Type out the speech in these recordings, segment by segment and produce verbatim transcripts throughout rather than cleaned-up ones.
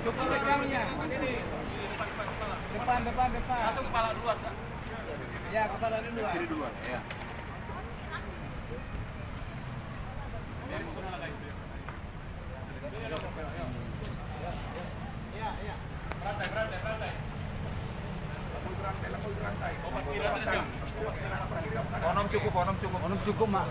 Cukup pegangnya. Ini. Depan, depan, depan. Langsung kepala duluan, Kak. Ya, kepala duluan. Kiri duluan, ya. Onom cukup, onom cukup. Onom cukup, Mak.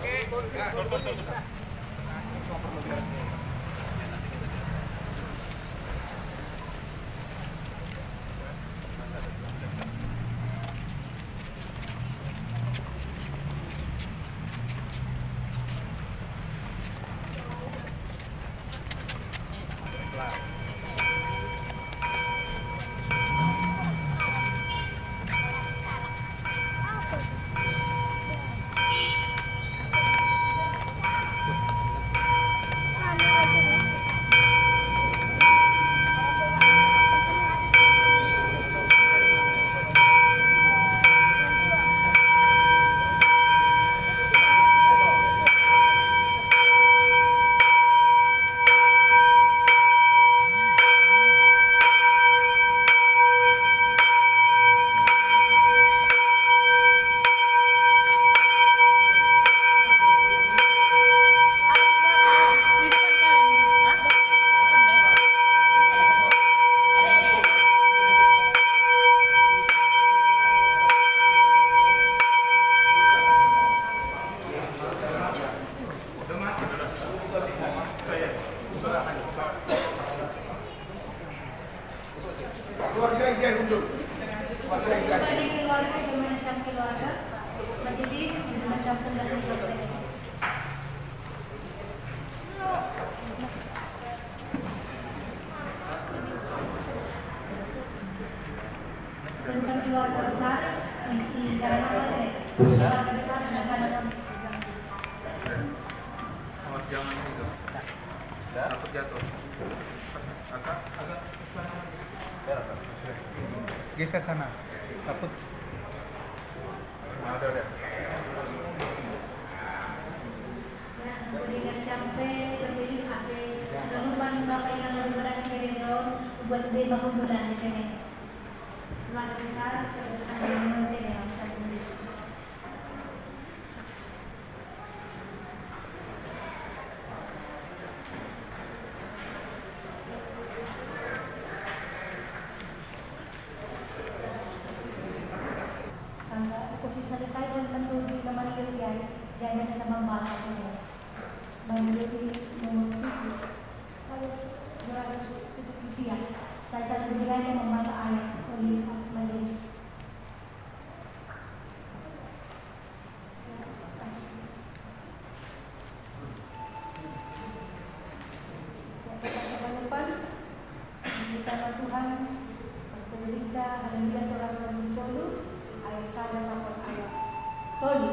Keluarga Ijai Hundul. Keluarga Ijai. Kepada keluarga, kepada keluarga, majelis, kepada keluarga. Tentang keluarga besar, di dalam keluarga besar, anak-anak. Awas, jangan itu. Takut jatuh. Agak, agak. Geser sana. Takut. Nah, udah, udah. Nah, udah sampai, berdiri sampai. Jangan lupa, Bapak yang ada berhasil dari Zon, buat beli bakul bulan, ya, kan, ya? Keluarga besar, saudara, teman-teman, ya, saudara. Sangka, aku sih selesai dan tentu di lemari Yurian, jangan sama bahasa ini. Bang Yuri nomor tujuh, kalau dua ratus tujuh puluh tiga, saya selalu bilang yang membaca ayat, oleh majelis. Kita Tuhan, berita, haleluya, Torah, Tolu, ayat sada, takut ayat Tolu.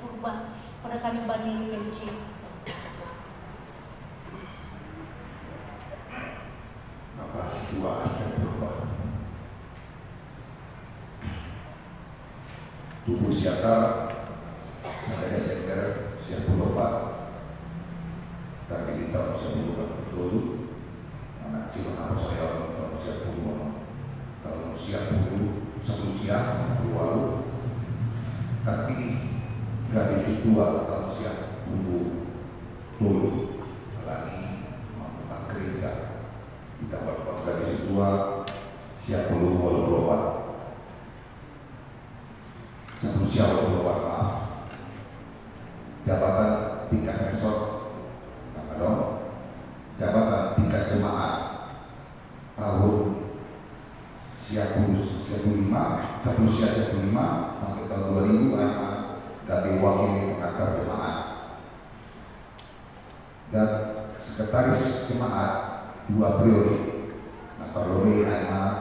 Purba, pada sami bani P U C. Apa situasi Purba? Tubuh siapa? Sampai Desember siap puluh empat. Tapi di tahun sebelum dulu, anak cuma apa saya orang tahun siap puluh, tahun siap puluh, satu siap puluh lalu. Tapi di gadis itu tahun siap puluh dulu, alani membuka gereja. Kita berkota di dua siap puluh walau dua, siap puluh siap walau dua, maaf. Jabatan tingkat resort, nama dong? Jabatan tingkat jemaat tahun siap puluh, siap puluh lima, siap puluh siap, siap puluh lima, sampai tahun dua ribu, anak ganti wakil pengantar jemaat. Dan sekretaris jemaat dua periode. Nah, periode anak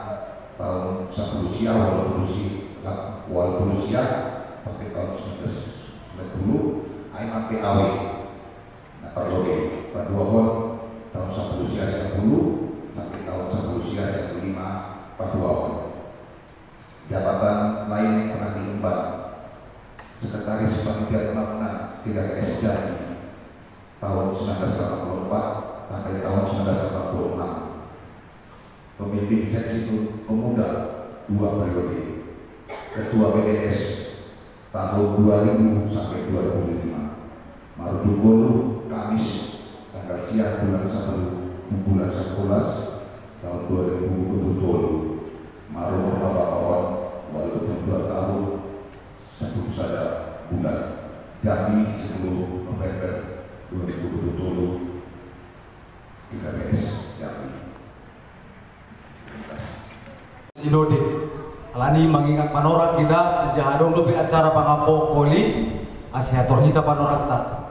tahun sepuluh siap, walau puluh siap, walau puluh siap, sampai tahun sembilan belas sembilan puluh, anak P A W. Nah, periode, pada dua tahun, tahun sepuluh siap sepuluh, sampai tahun sepuluh siap sepuluh lima, pada dua tahun. Jabatan lain yang pernah diemban, sekretaris panitia pembangunan T K P S Jambi tahun sembilan belas delapan puluh empat sampai tahun sembilan belas delapan puluh enam. Pemimpin seksi pemuda dua periode. Ketua B D S tahun dua ribu sampai dua ribu lima. Marujung Kamis, tanggal siang bulan satu, bulan sebelas tahun dua ribu dua puluh. Maru Bapak Kawan, walaupun dua tahun, satu saja bulan. Jambi sepuluh November dua ribu dua puluh, T K P S Jambi. Sinode. Alani mangingat panorat kita, aja adong dope acara pangapo koli, ase ator hita panoratta.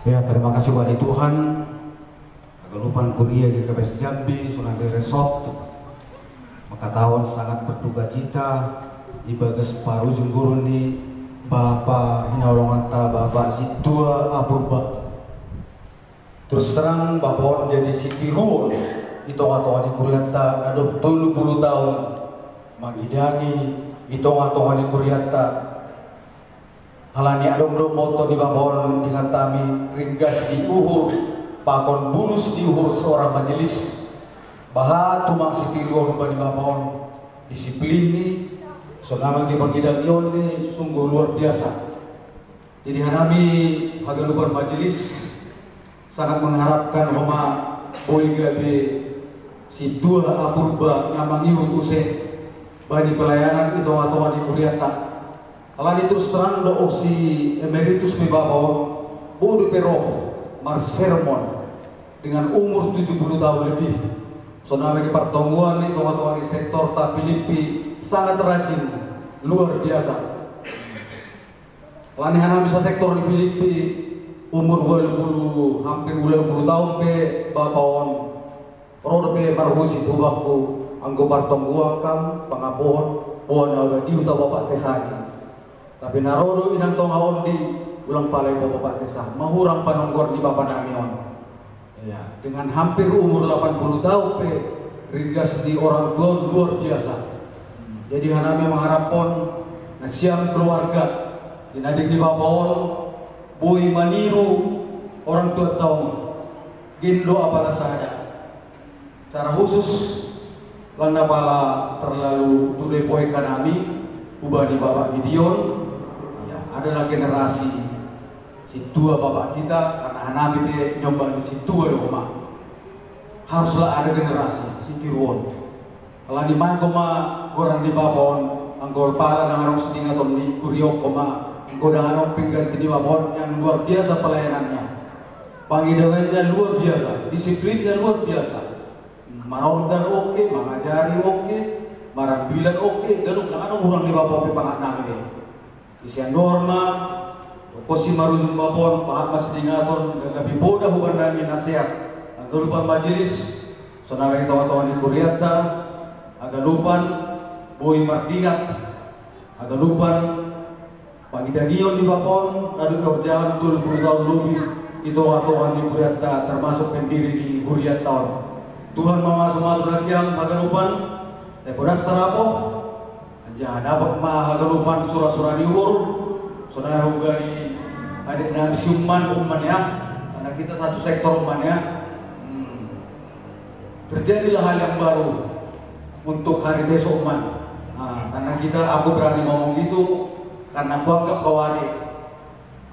Ya, terima kasih bagi Tuhan. Haganupan kuria G K P S Jambi, Sungai Resort, makataon sangat berduka cita di bagas parujung guru ni Bapa hinaholonganta, Bapa Sintua Apurba. Terus terang, Bapa on jadi sitiruon di tonga-tonga ni kurianta na dob tolu puluh taon mangidangi di tonga-tonga ni kurianta. Alani adong do motto ni Bapa on di hami, ringgas di uhur pakon bulus di uhur seorang majelis. Bahat tumang sitiruon bani Bapa on, disiplin ni, songon i pangidangion ni, sungguh luar biasa. Jadi hanami haganupan majelis sangat mengharapkan homa boi gabe Sintua Apurba na mangihut use bani pelayanan di tonga-tonga ni kurianta. Alani terus terang do si emeritus pe Bapa on, boi dope roh marsermon dengan umur tujuh puluh tahun lebih. Songon i partonguan di tonga-tonga ni sektorta Pilippi, sangat rajin, luar biasa. Alani hanami sasektor di Pilippi, umur walu puluh, hampir walu puluh taon pe Bapa on. Ro dope marhusip hu bakku, anggo partonguan kam, pangapohon, boan ahu da dihuta Bapa Tesani. Tapi na ro do inang tonga ondi, ulang pala i Bapa Tesa, mahurang panonggor ni Bapa nami on. Ya, dengan hampir umur delapan puluh tahun pe, ringgas ni orang tua luar biasa. Jadi hanami mengharapkan nasiam keluarga, di na denggan ni Bapa on, boi maniru orang tua taon. Gin do apala sada. Secara khusus, lan apala terlalu tude poek hanami, hubani Bapak Gideon, ya, adalah generasi sintua Bapak kita, karena hanami pe nyombah ni sintua do homa. Haruslah ada generasi sitiruon. Alani mago ma goran ni Bapa on, anggo pala ndang adong sidingaton ni kuriaon homa, anggo ndang adong pengganti ni Bapa on yang luar biasa pelayanannya. Pangidangionna luar biasa, disiplinnya luar biasa. Marondang oke, mangajari oke, marambilan oke, ganup ndang adong hurang ni Bapa on pe pangan nami be. Di sian dohor ma, Kosi marujung bapa on, pahat ma sidingaton, gabe poda hubahen nami nasehat. Haganupan majelis, sonari tonga-tonga ni kurianta, haganupan boi mardingat, haganupan pangidangion ni bapa on, na dope horjahon tolu pulu taon lobi, di tonga-tonga ni kurianta, termasuk pendiri ni kurianta on. Tuhan mamasu-masu nasiam haganupan, sai bodas tarapoh, anjaha dapot ma haganupan sura-sura ni uhur, sonai hugari adik nami si Umman, Umman ya, karena kita satu sektor Umman ya. Hmm. Terjadilah hal yang baru untuk hari besok, Man. Nah, karena kita, aku berani ngomong gitu, karena aku anggap kau adik.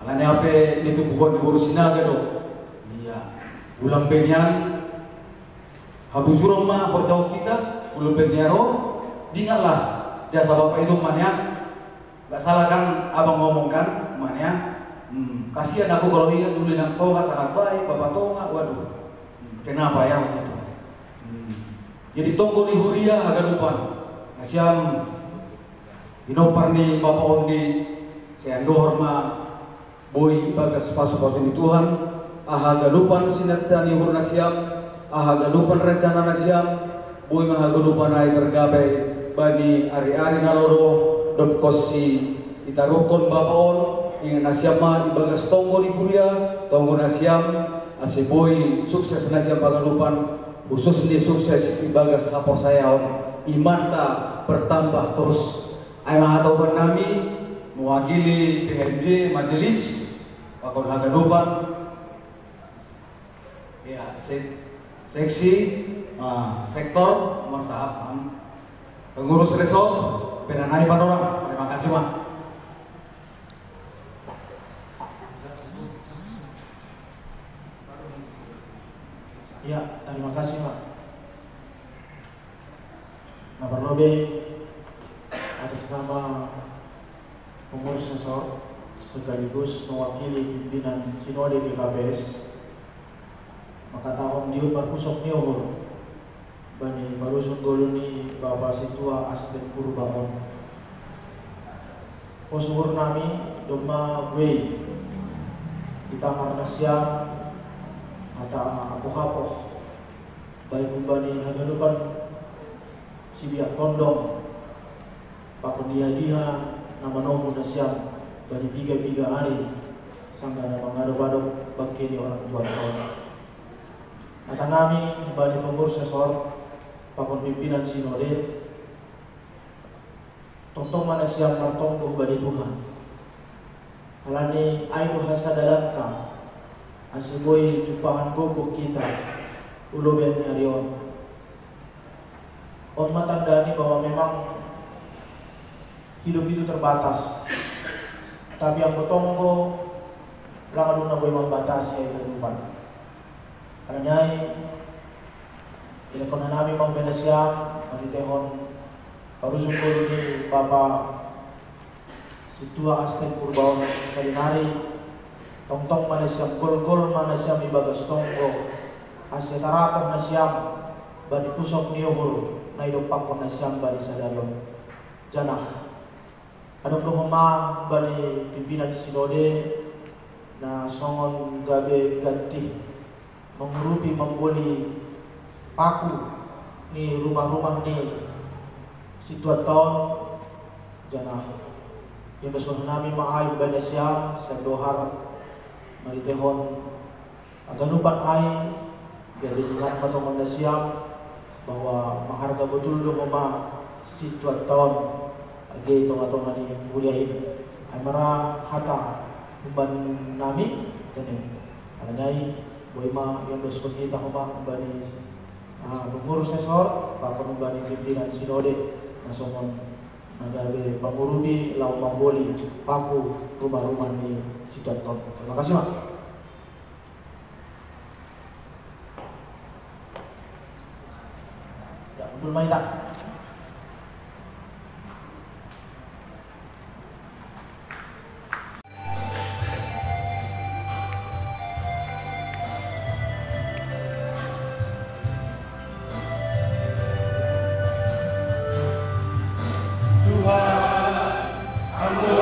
Alani i pe ditubuhkon ni boru Sinaga do. Iya. Ulang benian, habujuron ma horjahon kita, ulang benian ro, dingatlah jasa bapak itu, Man ya. Nggak salah kan abang ngomong kan, Man ya? Hmm, kasihan aku kalau ingat dulu inang tonga sangat baik, bapak tonga, waduh. Hmm, kenapa ya gitu? Hmm. Jadi tonggo ni huria haganupan. Nasiam, inompar ni bapa on di, sai andohar ma boi ibagas pasu-pasu ni Tuhan, aha haganupan sinanta ni uhur nasiam, aha haganupan rencana nasiam, boi ma haganupan ai tergapai bani ari-ari na ro do, dob konsi itaruhkon bapa on, ingat nasiam ma ibagas tonggo ni kuria, tonggo nasiam, ase boi sukses nasiam haganupan, khususni sukses ibagas haporsayaon, imanta bertambah terus. Ai ma hata uban nami, mewakili P H M J, majelis, pakon haganupan, ya, sek-, seksi, ah, sektor, marsahap, am, pengurus resort, penanai panorang. Terima kasih, Bang. Ya, terima kasih, Pak. Na parlobei, atas nama pengurus resort sekaligus mewakili pimpinan Sinode G K P S, mangkatahon dihut marpusok ni uhur bani parusun ngolu ni Bapa Sintua Asten Purba on. Pos uhur nami domma buei, ditangar nasiam hata apoh-apoh, baik humbani haganupan sibiak tondong, pakon diha-diha na manomu nasiam bani piga-piga ari, sanggah na mangadop-adop bangke ni orang tua on. Hata nami bani pengurus resort, pakon pimpinan sinode, tongtong ma nasiam martonggo hubani Tuhan. Alani ai do hasadalanta, ase boi jumpahan gogo hita, ulo bani ari on. On ma tandani bahwa memang hidup itu terbatas. Tapi anggo tonggo, lang adong na boi mambatasi ai kehidupan. Alani ai, ilekon nami ma hubani nasiam, marhiteihon parusun ngolu ni Bapa Sintua Asten Purba on sadinari, tongtong ma nasiam, golgol ma nasiam ibagas tonggo, ase tarapoh nasiam bani pusok ni uhur na idompakkon nasiam bani sadari on. Janah adong do homa bani pimpinan sinode na songon gabe gantih mangurupi, mamboli paku ni rumah-rumah ni sintuanta on, janah iambaskon nami ma ai hubani nasiam sian dohar, marhiteihon haganupan ai, gabe diingat ma tongon nasiam, bahwa maharga botul do homa sintuanta on, age tonga-tonga ni kuria i. Ai ma ra hata umbahen nami, tene. Alani ai, boi ma iambaskon hita homa umbani, ah, pengurus resort, pakon umbani pimpinan sinode, na songon na gabe pangurupi laho mamboli paku rumah-rumah ni sintuanta on. Terima kasih, Mak. Ya, betul, Maita. Tuhan, anggo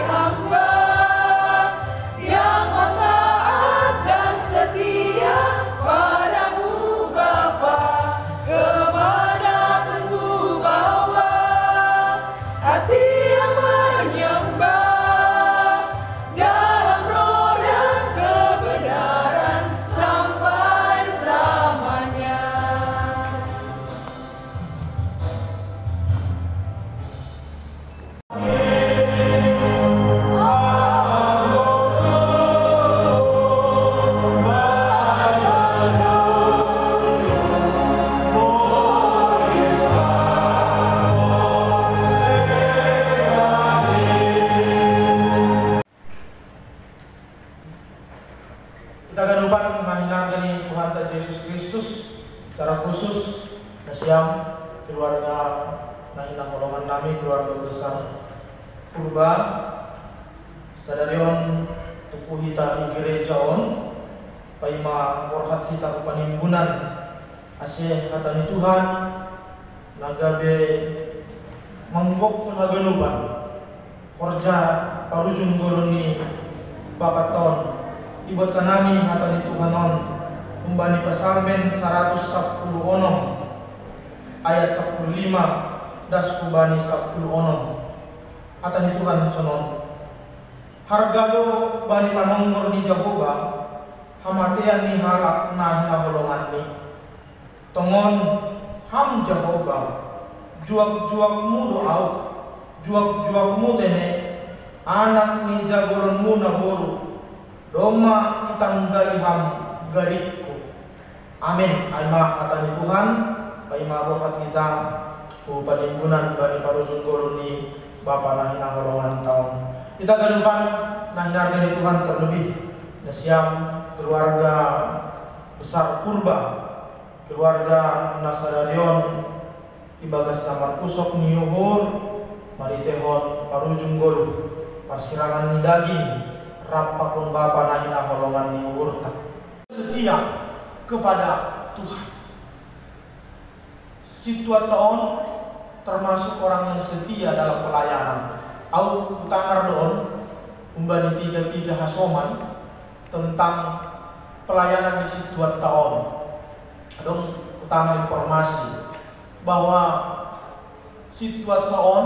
Hamba yang taat dan setia padamu, Bapa, kemanapun ku bawa, hati yang menyembah dalam roh dan kebenaran sampai selamanya. Kita ganupan nahinarga ni Tuhanta Jesus Kristus, secara khusus kasiam keluarga nahinang holongan nami, keluarga besar Purba, sadari on tuku hita i gereja on, paima borhat hita hu panimbunan, ase hata ni Tuhan na gabe manggokkon haganupan horja parujung ngolu ni Bapanta on. Ibotohon nami hata ni Tuhan on humbani Pasalmen saratus sampulu onom, ayat sampulu lima das hubani sampulu onom. Hata ni Tuhan sonon: Harga do bani panonggor ni Jahowa hamatean ni halak na hinaholonganni. Tongon, Ham Jahowa, juak-juakmu do ahu, juak-juakmu tene, anak ni jabolonmu naboru, domma itanggali Ham garikku. Amin. Ai ma hata ni Tuhan, paima borhat hita hu panimbunan bani parujung ngolu ni Bapa na hinaholonganta on. Hita ganupan nahinarga ni Tuhan, terlebih nasiam keluarga besar Purba, keluarga na sadari on ibagas na marpusok ni uhur, marhitehon parujung ngolu, parsirangan ni daging, rap pakon Bapa na hinaholongan ni uhurta. Setia kepada Tuhan. Situan ta on termasuk orang yang setia dalam pelayanan. Au hutangar do on humbani piga-piga hasoman tentang pelayanan di situan ta on. Adong hutangar informasi bahwa situan ta on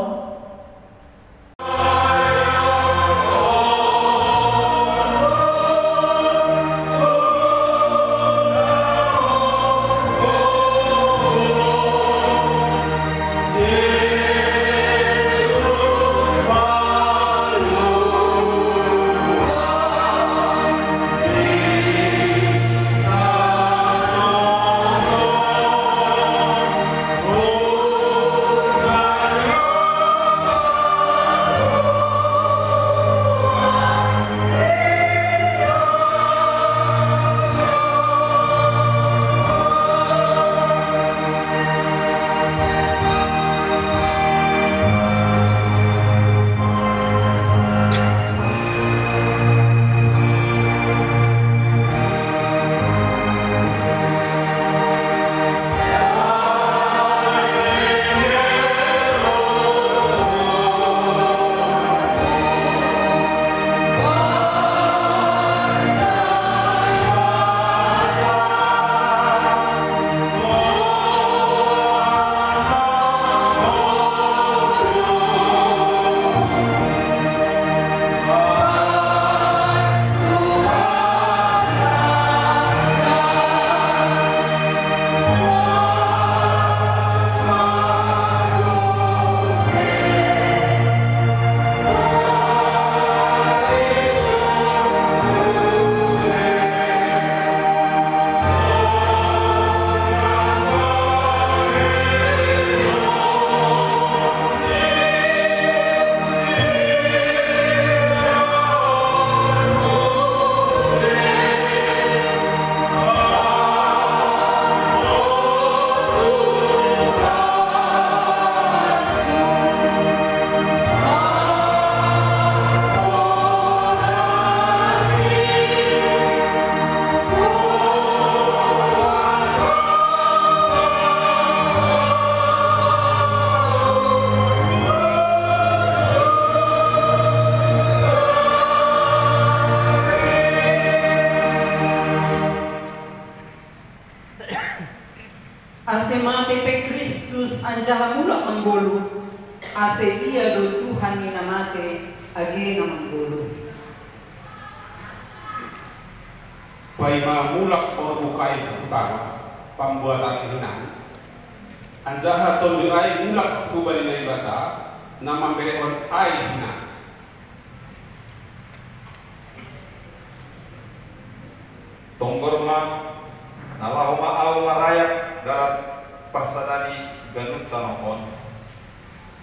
Anjaha mulak manggoluh, ase ia do Tuhan ni na mate age na manggoluh. Paima mulak porbuk ai hu tanoh pambuatan hinan, anjaha tonduy ai mulak hubani Naibata na mambelehon ai hinan. Tonggor ma, na laho ma ahu marayak dalan parsada ni ganup tanoh on.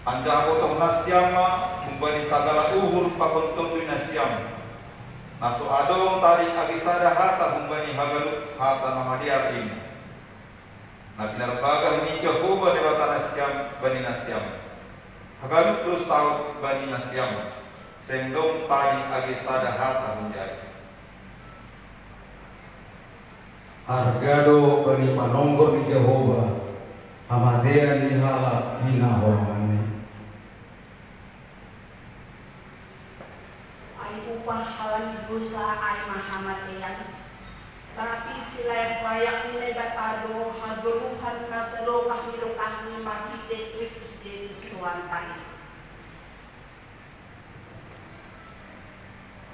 Anjaha botoh nasiam ma humbani sagala uhur pakon tonduy nasiam, na so adong tading age sada hata humbani haganup hata na madear in. Na pinarbagah ni Jahowa Debata nasiam bani nasiam. Haganup do saud bani nasiam, seng dong tading age sada hata hunjai. Arga do bani panonggor ni Jahowa hamatean ni halak hinaholamanni. Ai upah halani dosa ai ma hamatean. Tapi silayak-layak ni Naibata do hagoluhan na sadokah ni dokahni marhitei Kristus Jesus Tuhanta i.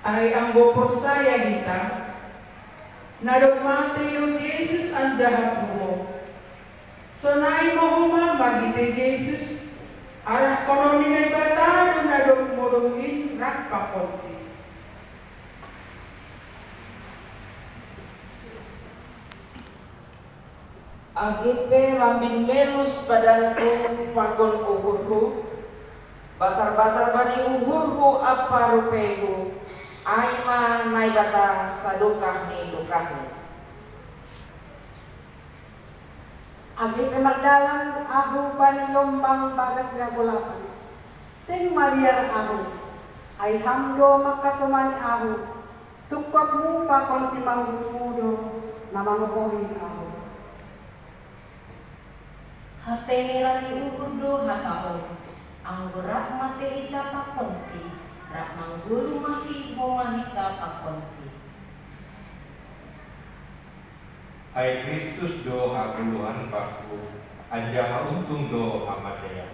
Ai anggo porsaya hita, na dob mate do Jesus anjaha puho, sonai ma homa marhitei Jesus, arah konon ni Naibata do na dob modom in rap pakonsi. Age pe lambin melus badanku pakon uhurhu, batar-batar bani uhurhu ampa rupeihu, ai ma Naibata sadokah ni dokahni. Age pe mardalan ahu bani lombang bagas ni hagolapan, seng maliar ahu, ai Ham do mangkasomani ahu. Tungkotmu pakon simanggumu do na mangogohi ahu. Hatengeran ni uhur do hata on, anggo rap mate hita pakonsi, rap manggoluh ma homa hita pakonsi. Ai Kristus do hagoluhan bakku, anjaha untung do hamatean.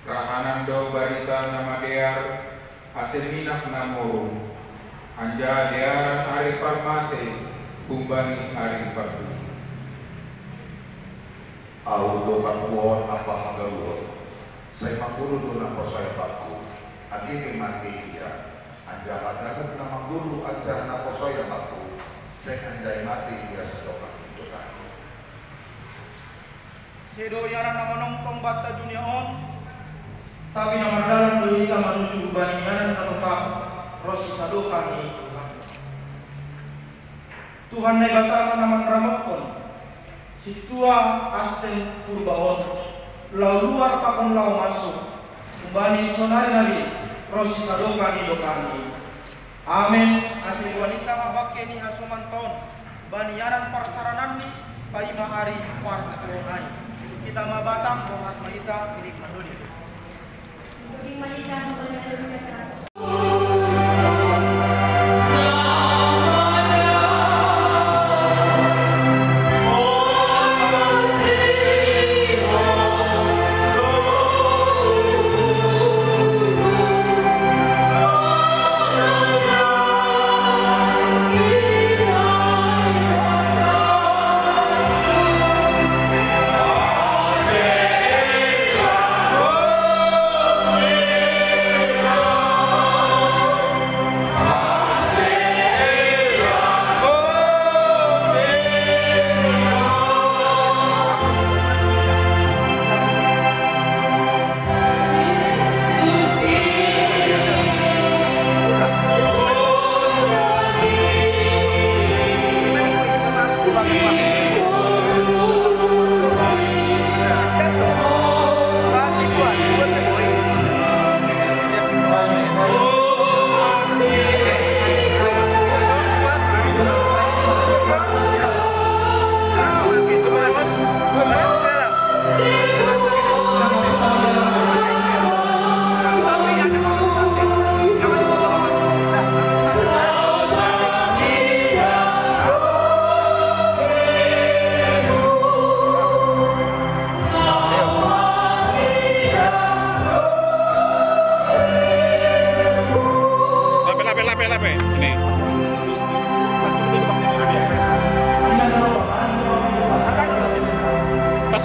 Rahanan do barita na madear ase minak na morum, anjaha dearan ari parmate humbani ari parduli. Ahu do parpuhoon ampa hagoluhon, sai manggoluh do na porsaya bakku, age pe mate ia, anjaha ganup na manggoluh anjaha na porsaya bakku, seng anjai mate ia sadokah ni dokahni. Sedo ianan na manongtong banta dunia on, tapi na mardalan do hita manuju hubani ianan na totap ronsi sadokah ni Tuhan. Tuhan Naibata na manramotkon sintua Asten Purba on, laho luar pakon laho masuk, humbani sonari nari ronsi sadokah ni dokahni. Amen. Ase boan hita ma bangke ni hasomanta on bani ianan parsarananni, paima ari parbukuon ai. Hita ma batang, rohat ma hita, iring ma doli. Iring ma hita,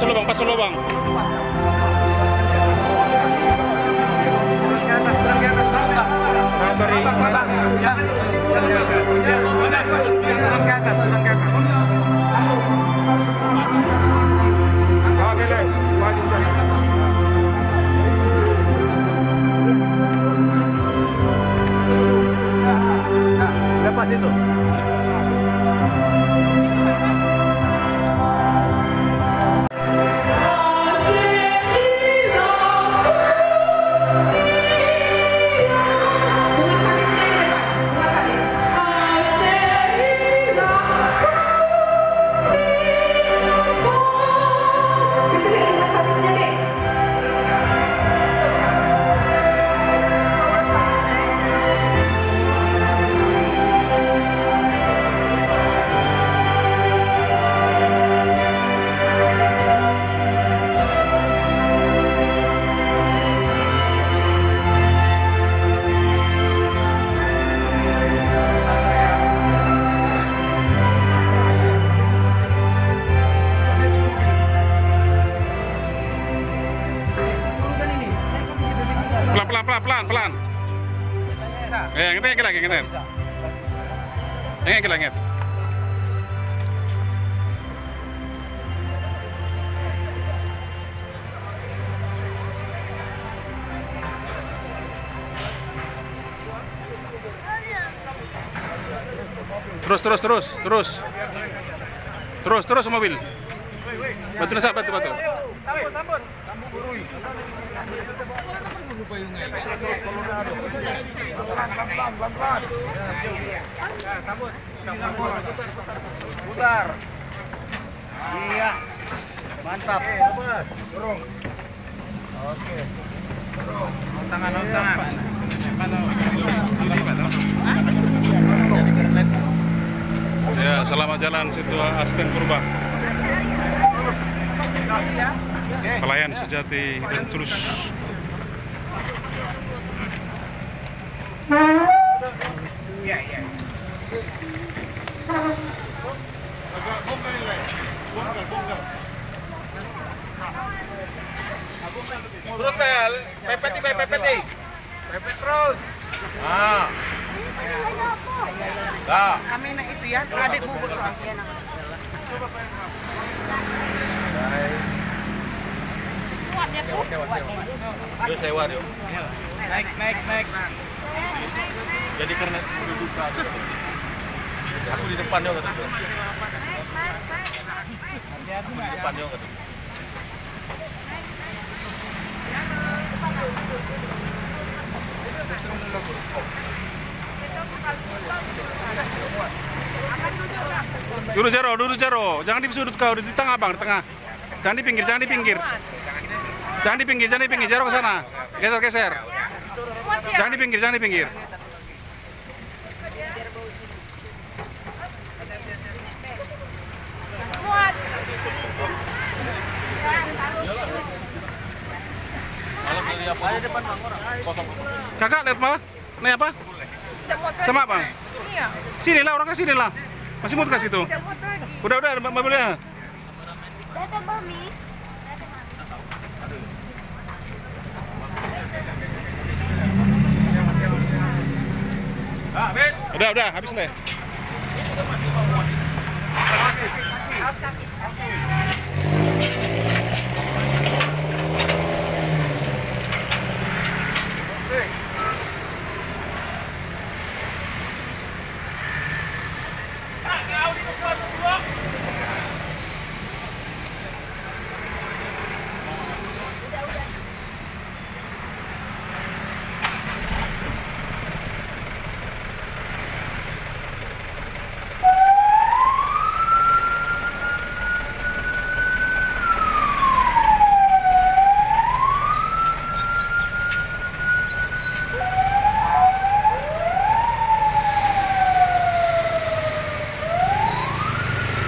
Lubang, pas lubang. Turun ke atas, turun ke atas, Bang. Bang, turun ke atas, Bang. Turun ke atas, turun ke atas. Oke deh, maju deh. Lepas itu. Pelan, pelan, pelan, pelan, pelan. Eh, ngetek lagi, ngetek. Ngetek lagi. Terus, terus, terus, terus. Terus, terus mobil. Bantu nasab, bantu, bantu. Putar. Iya. Mantap. Dorong. Oke. Dorong. Tangan, tangan. Ya, selamat jalan Situ Asten Purba. Pelayan sejati dan tulus. Terus, Bel. Pepet nih, Bel, pepet nih. Pepet terus. Nah. Dah. Kami nak itu ya, adik bubuk soalnya. Kuatnya tuh, kuatnya. Yuk, sewa, yuk. Naik, naik, naik. Jadi karena udah buka, aku di depan, yuk, kata dia. Aku di depan, yuk, kata dia. Duduk, Jaro, duduk, Jaro. Jangan di sudut kau, di tengah, Bang, di tengah. Jangan di pinggir, jangan di pinggir. Jangan di pinggir, jangan di pinggir. Jaro ke sana. Geser, geser. Jangan di pinggir, jangan di pinggir. Kakak lihat apa? Naik apa? Sama, Bang. Iya. Sini lah, orang ke sini lah. Masih mau ke situ. Udah, udah, Mbak, Mbak, boleh ya? Datang, Mami. Udah, udah, habis, Le.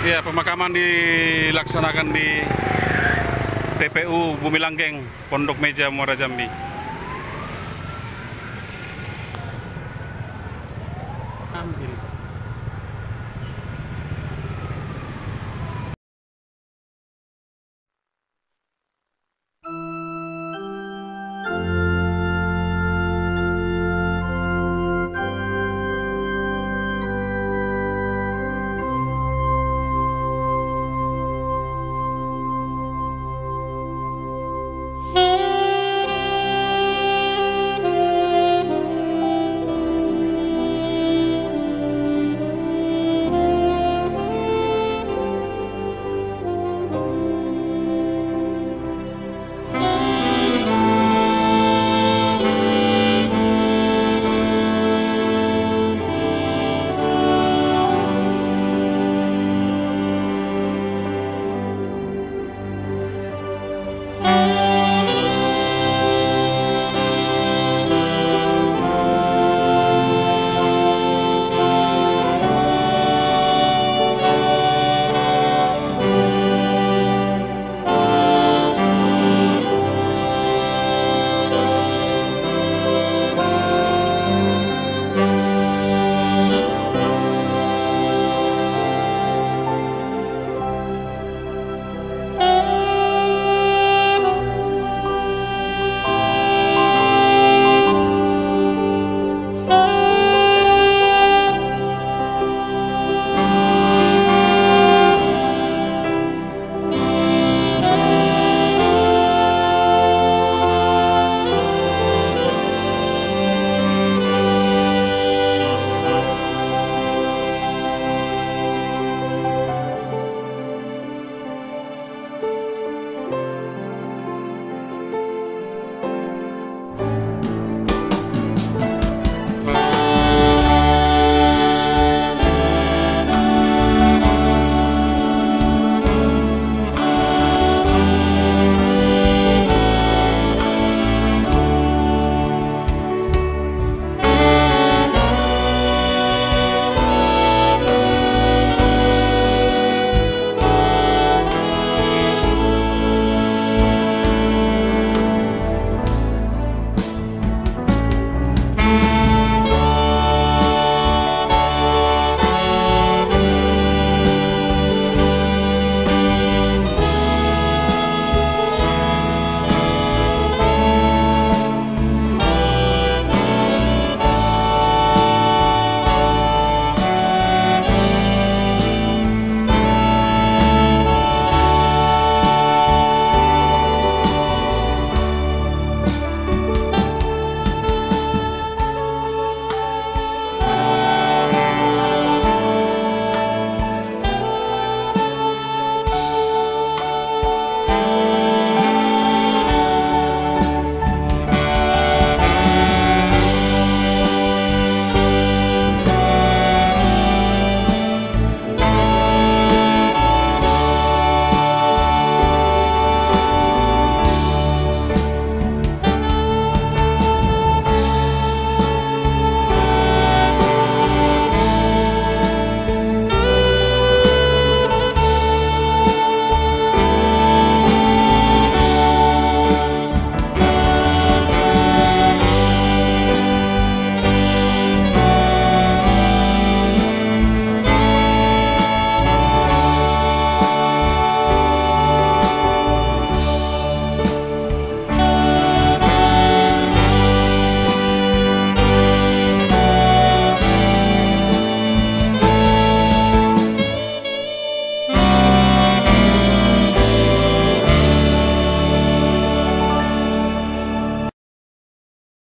Ya, pemakaman dilaksanakan di T P U Bumi Langgeng, Pondok Meja, Muara Jambi.